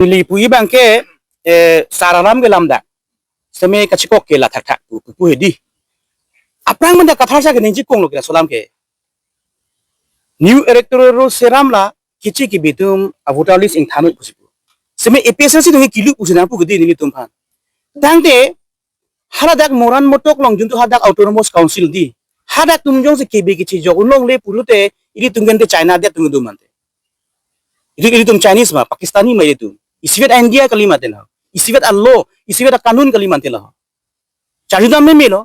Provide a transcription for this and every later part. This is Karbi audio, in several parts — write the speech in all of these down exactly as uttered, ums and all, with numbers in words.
Neli puji abangke, eh, sar alam ke lamdak. Seme kachikok ke la thakthak pu, pu, pu hedi. Aphrang manda Kathar sar ke ningje konglo ke laso alam ke. New electoral roll seram la kichi kibi atum a voter list ingthan noi pusi pu. Seme A P H L C atum ke kilu pusi nangpu ke di nelitum aphan. Tangte haladak Moran Motok along juntu hadak Autonomous Council di. Hadak atum jongsi kibi kichi jok unlong le pulote ilitum gente China adet atum do mante. Ili, ilitum Chinese ma, Pakistani ma ilitum. Isivet India kali mante la. Isivet a-law, isivet a-kanun kali mante la. Charjudam memelo.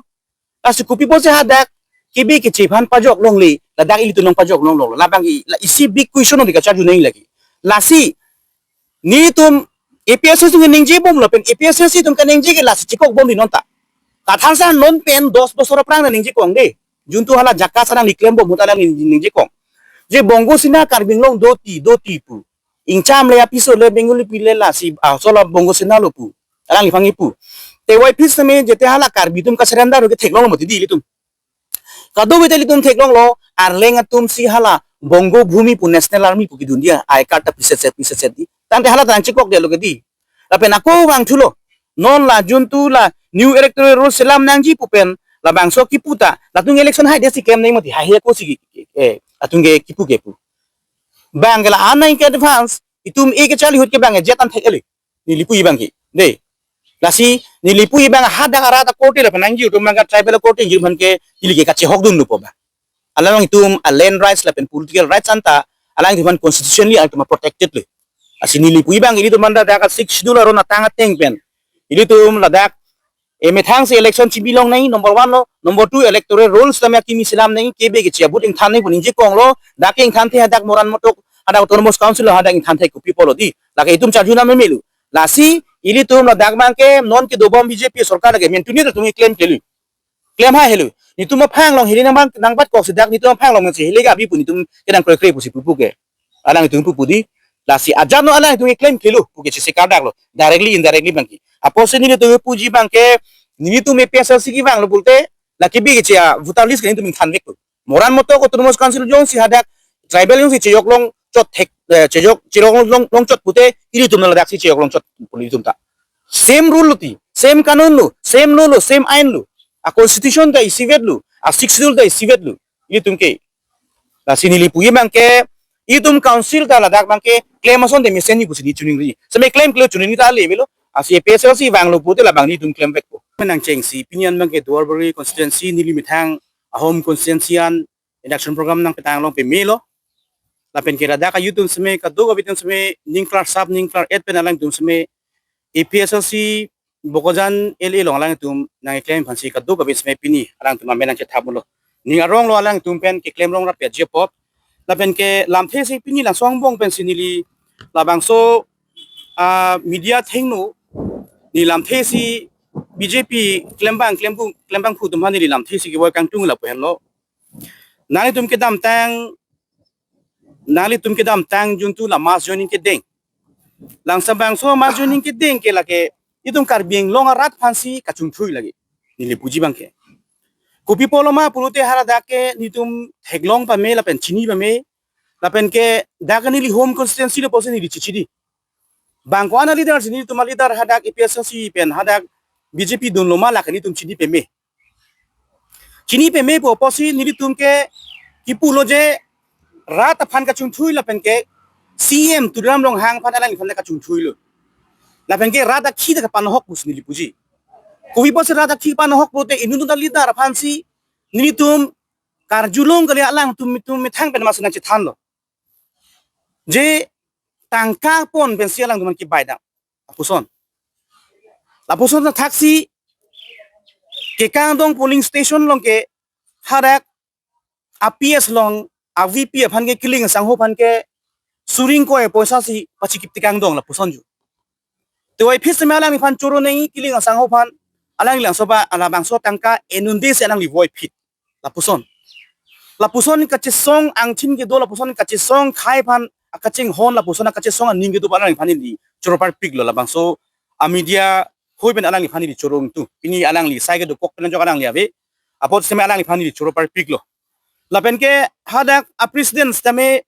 Lasi kopi pusi hadak kibi kichi aphan pajok longle, ladak ilitum nangpajok longlo. Labang i, la isi big question di kacharju nangji lagi. Lasi nelitum A P H L C atum ningje bomlo pen A P H L C atum kaningje ke lasi chikok bom di non ta. Kathar sar non pen dos bosor aphrang ningje kong de. Juntu hala JACAS alangli klem bom ahut alang ningje kong. Je Bongo Sena Karbi Anglong doti, doti pu. Ingcham le apiso le Bengali pi le lasi, ah, sola Bongo Sena lo pu. Alangliphan kipu. Te Y P seme jete hala Karbi atum ka-surrender ke theklonglo mati di ilitum. Kadokave te ilitum theklonglo, Arleng atum si hala Bongo Bhumi pu National Army pu kidun dia, I card ta piset set, piset set di. Tangte hala ta nangchikok detlo ke di. Lapen ako vangthulo. Non la juntu la New Electoral Roll selam nangji pu pen, labangso kipu ta, latum election hai dia si klem nangji mati, hai hai ako si ki, eh, latum ke kipu ke pu. Abang ke la anai ke advance, itum e ke charli ahut ke abang ke jet an thek eli. Neli puji abangke. De. Lasi, neli puji abang hadak arat a-court lapen nangji atum abang ke tribal court ji aphan ke ili ke kachehok dunlo pu abang. Alanglitum a-land rights lapen political rights anta, alanglitum aphan constitutionally alanglitum protected le. Lasi neli puji abang ilitum manda dak a-Sixth Schedule aron atang ateng pen. Ilitum ladak, eh, methang si election chibi long nangji, number one lo, number two, electoral rolls tame akimi selam nangji, kibi kichi a-vote ingthan nangji pu ningje konglo, dak ingthanthe hadak Moran Motok, hadak Autonomous Council lo hadak ingthanthe kopi pulo di. Lake itum charjunam memelo. Lasi, ilitum ladak abangke, non kedo bom B J P sorkar lake, mentuni atum ke klem kelu. Klem ha helu. Netum aphang along hili nang bang, nangbat kok si dak netum aphang along si hili gabi pu netum kedang krekre pusi pupu ke. Alanglitum pupu di. Lasi ajat non alanglitum ke klem kelu pu ke chisi kardaklo. Directly, indirectly abangke. Apotsi nelitum puji abangke, nelitum A P H L C kevanglo pulote, la kibi kichi a-voter list ke netum ingthan veklo. Moran Motok Autonomous Council jongsi hadak tribal jongsi chejok longchot thek, eh, chejok, chejok long, longchot pute, ilitum nang ladak si chejok longchot pu ilitum ta. Same rule lo ti, same kanun lo, same law lo, same ain lo. A-constitution ta isivet lo, a-Sixth Schedule ta isivet lo. Ilitum ke. Lasi neli puji abangke, itum council ta ladak abangke, klem ason te mesen ni pusi neli chiningri. Seme klem klem chiningri ta le melo. Lasi A P H L C vanglo pute labang netum klem vekpo. Menang chengsi, pini an abangke Duarbagori constituency neli methang a-home constituency an election program nangpetang along pemelo. Lapen ke ladak a-youth atum seme, kadokave atum seme, ningklar sap, ningklar et pen alangtum seme, A P H L C Bokajan L A along alangtum nangkeklem aphansi kadokave seme pini alangtum amen nangchethaplo. Ning aronglo alangtum pen keklem rong rapet ji apot. Lapen ke lamthe si pini laso angbong pensi neli labangso, ah, media athengno neli lamthe si B J P klembang, klempu, klembangphu atum aphan neli lamthe si kevoi kangtung lapu henlo. Nanglitum kedamtang, nanglitum kedamtang juntu la mass joining kedeng. Langsam bangso mass joining kedeng ke lake itum Karbi Anglong arat aphansi kachingthui lagi. Neli puji abangke. Kopi pulo ma pulote haladak ke netum theklong pame lapen chini pame. Lapen ke dak neli home constituency lo pusi neli chichidi. Bang ko-an a-leader si netum a-leader hadak A P H L C pen hadak B J P dunlo ma lake netum chini pame. Chini pame pu apotsi nelitum ke kipulo je rat aphan kachingthui lapen ke C M Tuliram Ronghang aphan alangliphan kachingthuilo. Lapen ke rat akhei ta kapanohok pusi neli puji. Kopi pusi rat akhei panohok pulote inut a-leader aphansi nelitum karjulong kali alangtum, tum methang pen masi nangchethanlo. Je tangka pon pensi alangtum kebai dam. Lapuson. Lapuson thaksi Kekangdong polling station along ke hadak a-P S along a-V P aphan ke Killing Asangho aphan ke suri ingkoi poisa si pachikip tekangdong lapuson ju. Te voiphit seme alangliphan choro nangji Killing Asangho aphan, alangli langsoba alabangso tangka enunde si alangli voiphit. Lapuson. Lapuson kachesong angthin kedo, lapuson kachesong khei aphan akachinghon, lapuson akachesong aning kedo alangliphan neli choro parpiklo labangso a-media hoi pen alangliphan neli choro ingtung. Pini alangli sai kedokok pen ajok alangli ave. Apot seme alangliphan neli choro parpiklo. Lapen ke hadak a-president sitame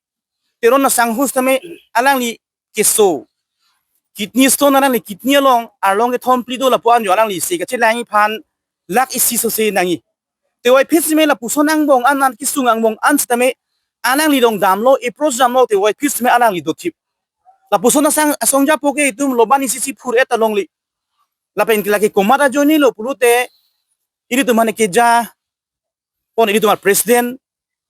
Teron Asangho sitame alangli keso. kidney stone, alangli kidney along arlong kethom phli do lapu-an jo alangli se kachelang-i aphan lakh isi sose nangji. Tevoiphit seme lapuson angbong an, an kesung angbong an sitame alangli along damlo, approach damlo, tevoiphit seme alangli dothip. Lapuson asong, asong japo ke itum loban isi isi phur-et ta longle. Lapen ke lake komat ajoinelo pulote ilitum mane keja pon ilitum a-president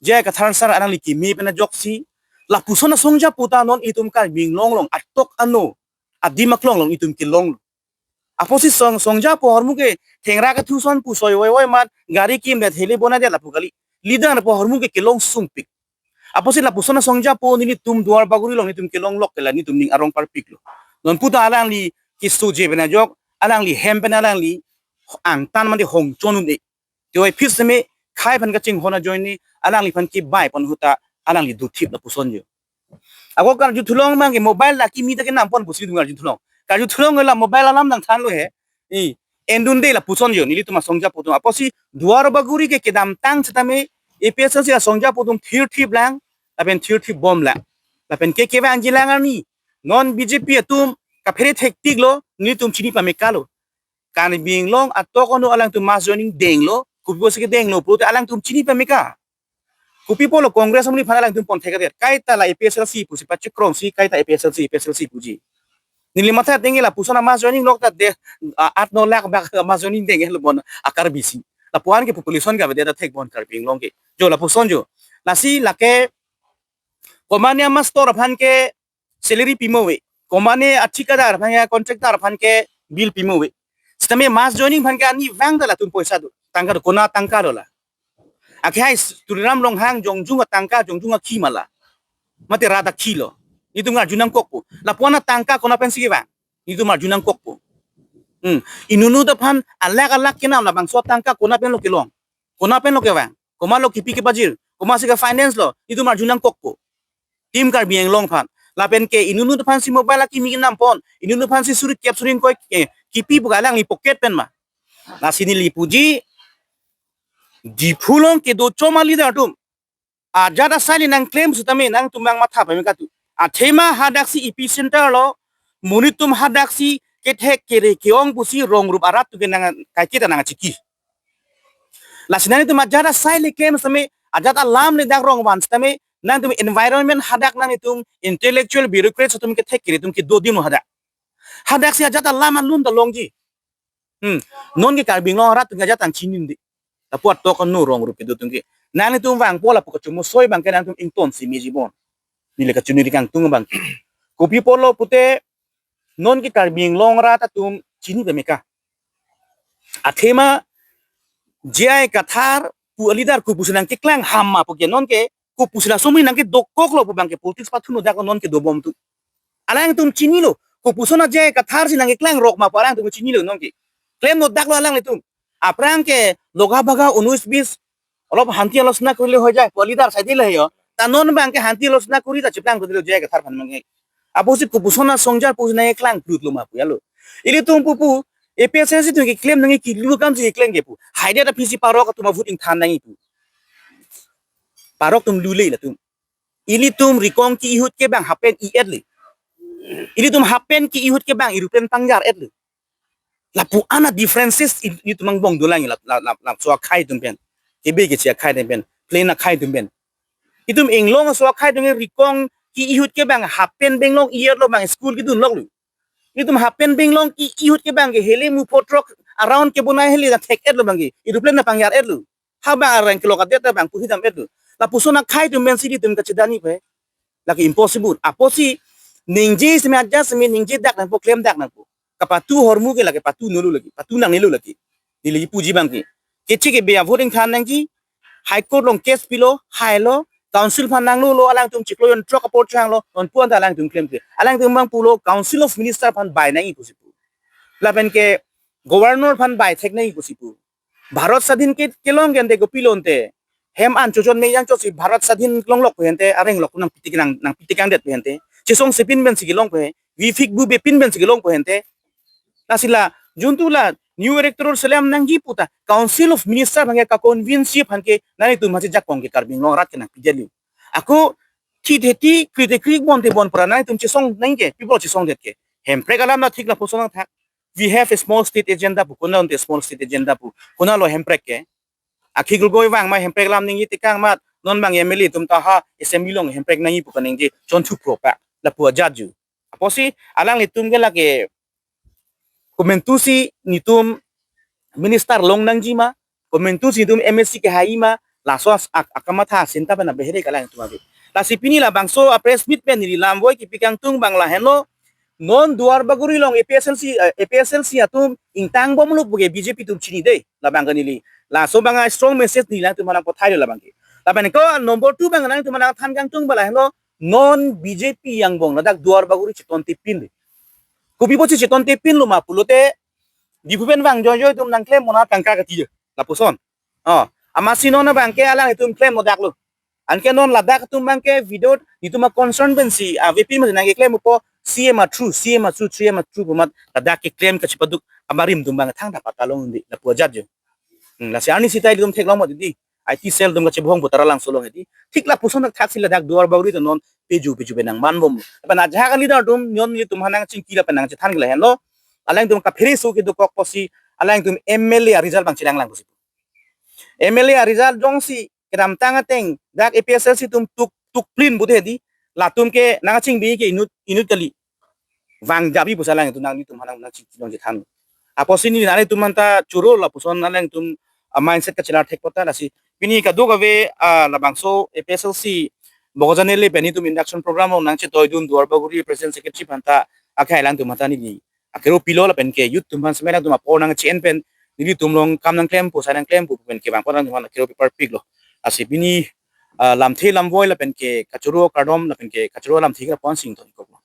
J I Kathar sir alangli keme pen ajoksi lapuson asong japo ta non itum Karbi Anglong along atok ano adim aklong along itum kelonglo. Apotsi song, song japo ahormu ke thengra kethu ason pu soi voi voi amat gari kimdet, hele bona det lapu kali. Leader po ahormu ke kelong sungpik. Apotsi lapuson asong japo nelitum Duar Bagori along nelitum kelong lok ke la nelitum ning arong parpiklo. Non pu ta alangli keso je pen ajok, alangli hem pen alangli angtan mande hong chon un-e. Tevoiphit seme khei aphan kachinghon ajoine alangliphan kebai pon ahut ta alangli dothip lapuson jo. Ako karju thulong abang ke mobile ta kimi ta kenam pon pusi itum karju thulong. Karju thulong la mobile alam nangthanlo he. I, endunde lapuson jo nelitum asong japo atum. Apotsi Duar Bagori ke kedamtang sitame A P H L C asong japo atum thirthip lang lapen thirthip bomlang. Lapen ke kevangji lang arni non B J P atum kaphere thektiklo, nelitum chini pamekalo. Karbi Anglong atok ano alangtum mass joining denglo, kopi pusi kedenglo pulote alangtum chini pameka. Kopi pulo Congress amonit aphan alangtum pon thek-et, kaita la A P H L C pusi pachikrongsi, kaita A P H L C, A P H L C puji. Neli matha dengji lapuson a-mass joining lok ta de, a, aat no lakh bak mass joining dengji lo bon a-Karbi si. Lapu-an ke population ke avedet ta thek bon Karbi Anglong ke. Jo lapuson jo. Lasi lake komane a-mastor aphan ke salary pimo ave. Komane a-thikadar aphan ke, contractor aphan ke bill pimo ave. Sitame mass joining aphan ke ani vang ta latum poisa do. Tangka do, kona tangka do la. Akhai Tuliram Ronghang jongjung atangka, jongjung akhi ma la. Mate rat akhi lo. Nelitum arju nangkokpo. Lapu-an atangka kona pensi kevang, nelitum arju nangkokpo. Hmm. Inutnut aphan alakh alakh kenam, labangso atangka kona pen lo kelong, kona pen lo kevang, komat lo kipi kepajir, komatsi ke-finance lo, nelitum arju nangkokpo. Team Karbi Anglong aphan. Lapen ke inutnut aphansi mobile akimi kenam pon, inutnut aphansi suri kep suri ingkoi, eh, kipi pu ke alangli pocket pen ma. Lasi neli puji, Diphu along kedo choma leader atum ajat asai le nangklem sitame nangtum nangmatha pameka tu. Athema hadaksi epicenter lo, monit atum hadaksi kethek kere ke-ong pusi rong rup arat atum ke nang kaiketa nangchiki. Lasi nangtum ajat asai le klem sitame, ajat alam le dak rong van sitame, nangtum environment hadak, nangtum intellectual bureaucrats atum kethek kere atum kedo adim hadak. Hadaksi ajat alam alun ta longji. Hmm. Non ke Karbi Anglong arat atum ke ajat tang chininde. Lapu atok ano rong rup kedo atum ke. Nangtum vangpo lapu kachomo soi abang ke nangtum ingtonsi meji bon. Neli kachoniri kangtung abang ke. Kopi pulo pute non ke Karbi Anglong arat atum chini pameka. Athema J I Kathar pu a-leader kopusi nangkeklang ham ma pu ke non ke kopusi laso amonit nangkedokoklo pu abang ke politics pathu no dak non kedo bom tu. Alangtum chinilo, kopuson a-J I Kathar si nangkeklang rok ma pu alangtum chinilo non ke. Klem no dak lo alanglitum. Aphrang ke loga baga unis bis olop hanti alosna korile hoi jai, pu a-leader sai dile ho. Ta non abang ke hanti alosna kori ta cheplang kori lo J I Kathar aphan abang ke. Apotsi kopuson asong japo si nangkeklang plut lo ma pu ya lo. Ilitum pupu, A P H L C atum keklem nangji kelu akam si keklem ke pu. Haida ta phisi parok atum a-vote ingthan nangji pu. Parok atum lule latum. Ilitum rikong ki-ihut ke abang half pant i-et le. Ilitum half pant ki-ihut ke abang aeroplane pangjar-et le. Lapu-an a-differences il-, ilitum angbong dolang la, la, la, laso akhei atum pen. Kebe keche akhei atum pen. Plain akhei atum pen. Itum inglong aso akhei atum rikong ki-ihut ke abang half pant benglong i-et lo, abang school kedun lok lo. Itum half pant benglong ki-ihut ke abang ke hele mu photrok around kebonai hele ta thek-et lo abang ke. Aeroplane ta pangjar-et lo. Ha abang areng kelok adet ta abang puhi dam-et lo. Lapuson akhei atum pensi ilitum kachedani pe. Lake impossible. Apotsi ningje seme ajat seme ningje dak nangpo, klem dak nangpo. Kapatu ahormu ke lake patu nolu lake, patu nangnelo lake. Neli puji abang ke. Keche kebe a-vote ingthan nangji, High Court along case pilo, hailo, council aphan nanglo lo, alangtum chiklo jon throk apor changlo, non pu-an ta alangtum klemkle. Alangtum abang pulo, Council of Minister aphan bai nangji pusi pu. Lapen ke Governor aphan bai thek nangji pusi pu. Bharat Sadhin ke kelong ke ante kopilo ante. Hem an chochon me yang chosi Bharat Sadhin longlok pu ante, areng lok nangpitik nang, nangpitik angdet pu ante. Chesong sepin pensi kelong pu he. Vivek Bube pin pensi kelong pu ante. Lasi la, juntu la, new electoral selem nangji pu ta, Council of Minister aphan ke ka-convince aphan ke, nanglitum masi jakong ke Karbi Anglong arat ke nangpidetlo. Ako, thi theti, kri te kri, bon te bon pura, nanglitum chesong nangji ke, people chesongdet ke. Hemprek alam na thik lapuson nangthak. We have a small state agenda pu. Konat ante small state agenda pu? Konatlo Hemprek ke? Akhil Gogoi vang ma Hemprek alam ningje tekang amat, non bang M L A atum ta ha assembly along Hemprek nangji pu kaningje chonthu pro pak. Lapu ajat ju. Apotsi alanglitum ke lake komantusi netum minister long nangji ma, komantusi netum M A C kehai ma, laso as-, ak-, akamatha sinta pen abehere alanglitum ave. Lasi pini labangso a press meet pen neli lamvoi kipi kangtung abang lahenlo, non Duar Bagori along A P H L C, eh, A P H L C atum ingtang bomlo puke B J P atum chinine, labang ke neli. Laso abang a strong message neli alangtum aphan nangpathai labang ke. Lapen ko number two abang alangtum aphan nangthan kangtung abang lahenlo, non B J P angbong ladak Duar Bagori cheton tipin de. Kopi apotsi cheton tipinlo ma pulote, Diphu pen vang joijoi atum nangklem monat kangka kati lapuson. Oh, amatsi non abang ke alanglitum klem modaklo. Anke non ladak atum abang ke video netum a concern pensi, ah, V P masi nangkeklem upo C M a through, C M a through, C M a through pu amat ladak keklem kachipaduk amarim atum abang thangta patalong di lapu ajat jo. Hmm, lasi arni sita ilitum theklong mati di. I T cell atum kachibong putara langso long di. Thik lapuson thakthaksi ladak Duar Bagori ta non peju peju pen nangmanbom. Lapen ajahak a leader atum non netum aphan nangchingki lapen nangchethan ke lahenlo. Alangtum kaphere so kedokok apotsi alangtum M L A a result abang chelanglang pusi. M L A a result jongsi kedamtang ateng dak A P H L C atum tuk tuk plin bute di, latum ke nangchingbi ke inut inut kali. Vang jabi pusi alangtum nang netum aphan nangchingki nangchethan. Apotsi neli nanglitum aphanta choro lapuson alangtum a mindset kachelar thek pota lasi. Pini kadokave, ah, labangso A P H L C Bokajan L A pen netum induction program along nangchetoidun Duar Bagori president secretary aphanta akhai alangtum aphanta neli akero pilo lapen ke youth atum aphan semen atum apor nangche-en pen nelitum along kam nangklempo, sai nangklempo pen ke bang pon nangtum aphan akero paper piklo. Lasi pini, ah, lamthe lamvoi lapen ke kachoro kardom lapen ke kachoro lamthe ke pon sing ton koklo.